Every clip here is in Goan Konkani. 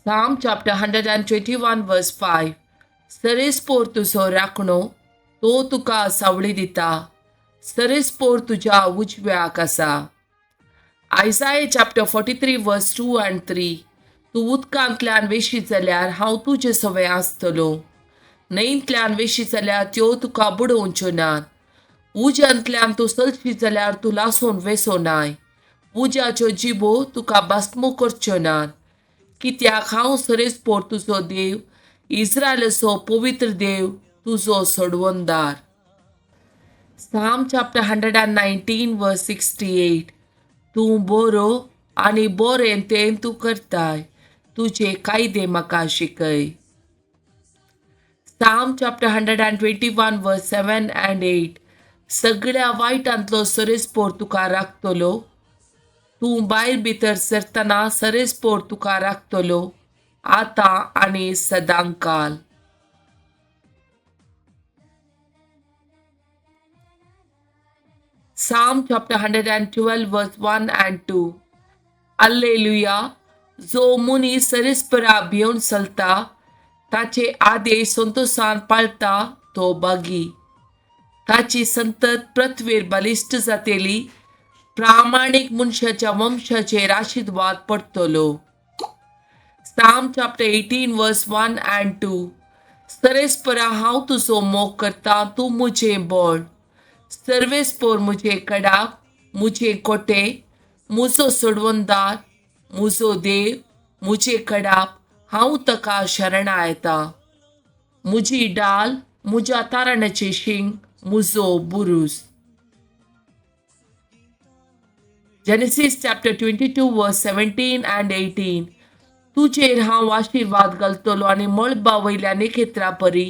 Psalm chapter 121 verse 5. सरेस्पोर तुजो राखणो, तो तुका सावळी दिता. सरेस्पोर तुज्या उजव्याक आसा. Isaiah chapter 43 verse 2 and 3. तूं उदकांतल्यान वेशी जाल्यार हांव तुजे सवें आसतलो. न्हंयंतल्यान वेशी जाल्यार त्यो तुका बुडोवच्यो नात. उज्यांतल्यान तूं चलशी जाल्यार तूं लासून वेसो नाय. उज्याच्यो जिबो तुका बास्मो करच्यो नात. कित्याक हांव सरेस्पोर तुजो देव, इस्रायलाचो पवित्र देव, तुजो सोडवणदार. Psalm chapter 119 verse 68. तूं बरो आनी बरें तें तूं करताय. तुजे कायदे म्हाका शिकय. Psalm chapter 121 verse 7 and 8. सगळ्या वायटांतलो सरेस्पोर तुका राखतलो. तूं भायर भितर सरतना सरेस्पोर तुका राखतलो, आतां आनी सदांकाल. Psalm chapter 112 verse 1 and 2. Alleluia. जो मनीस सरेस्परा भिवन चलता, ताचे आदेश संतोशान पाळता, तो बागी. ताची संतत पृथ्वीर बलिश्ट जातेली. प्रामाणीक मनशाच्या वंशाचेर आशिर्वाद पडटलो. Psalm chapter 18 verse 1 and 2. सरेस्परा हांव तुजो मोग करता, तूं म्हजें बळ. सर्वेस्पोर म्हजें कडाप, म्हजें कोटे, म्हजो सोडवणदार, म्हजो देव, म्हजें कडाप, हांव ताका शरणा येता. म्हजी डाल, म्हज्या तारणाचें शींग, म्हजो बुरूज. Genesis chapter 22 verse 17 and 18. तुजेर हांव आशिर्वाद घालतलो आनी मळबा वयल्या नखेत्रा परी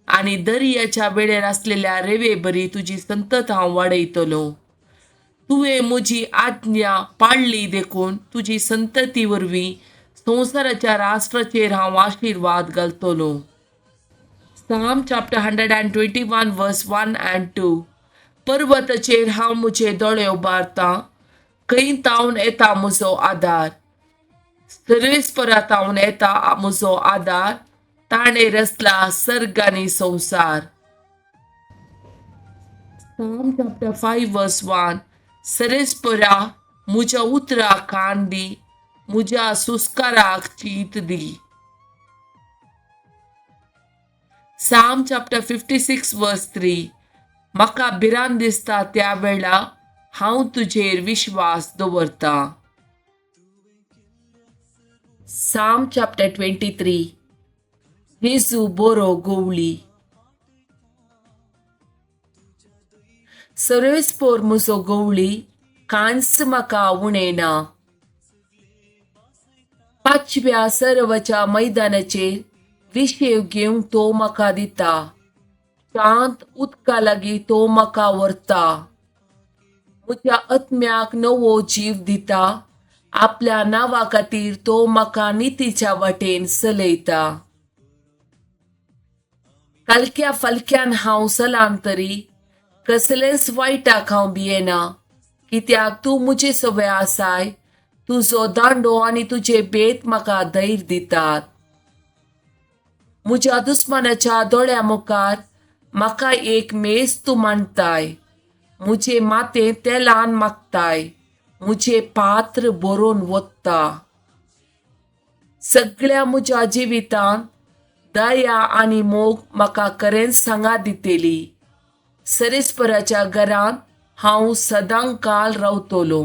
आनी दर्याच्या वेळेर आसलेल्या रेवे बरी तुजी संतत हांव वाडयतलो. तुवें म्हजी आज्ञा पाळ्ळी देखून तुजी संतती वरवीं संवसाराच्या राष्ट्राचेर हांव आशिर्वाद घालतलो. Psalm chapter 121 verse 1 and 2. पर्वताचेर हांव म्हजे दोळे उबारतां, खंय तावन येता म्हजो आदार? सर्वेस्परा तावन येता म्हजो आदार, ताणें रचला सर्ग आनी संवसार. Psalm chapter 5 verse 1. सरेस्परा म्हज्या उतराक कान दी, म्हज्या सुस्काराक चीत दी. Psalm chapter 56 verse 3. म्हाका भिरांत दिसता त्या वेळा हांव तुजेर विश्वास दवरतां. Psalm chapter 23. जेजू बरो गोवळी. सर्वेस्पोर म्हजो गोवळी, कांयच म्हाका उणें ना. पांचव्या सर्वाच्या मैदानाचेर विशेव घेवंक तो म्हाका दिता. शांत उदका लागीं तो म्हाका व्हरता. म्हज्या आत्म्याक नवो जीव दिता. आपल्या नांवा खातीर तो म्हाका नितीच्या वाटेन चलयता. कालक्या फालक्यान हांव सलाम तरी कसलेंच वायटाक हांव भियेना, कित्याक तूं म्हजे सवय आसाय. तुजो दांडो आनी तुजे बेत म्हाका धैर्य दितात. म्हज्या दुस्मानाच्या दोळ्या मुखार म्हाका एक मेज तूं मांडताय. म्हजें माथें तेलान मागताय. म्हजें पात्र बरोवन वता. सगळ्या म्हज्या जिवितांत दया आनी मोग म्हाका खरेंच सांगात दितली. सरेस्पराच्या घरांत हांव सदांकाल रावतलो.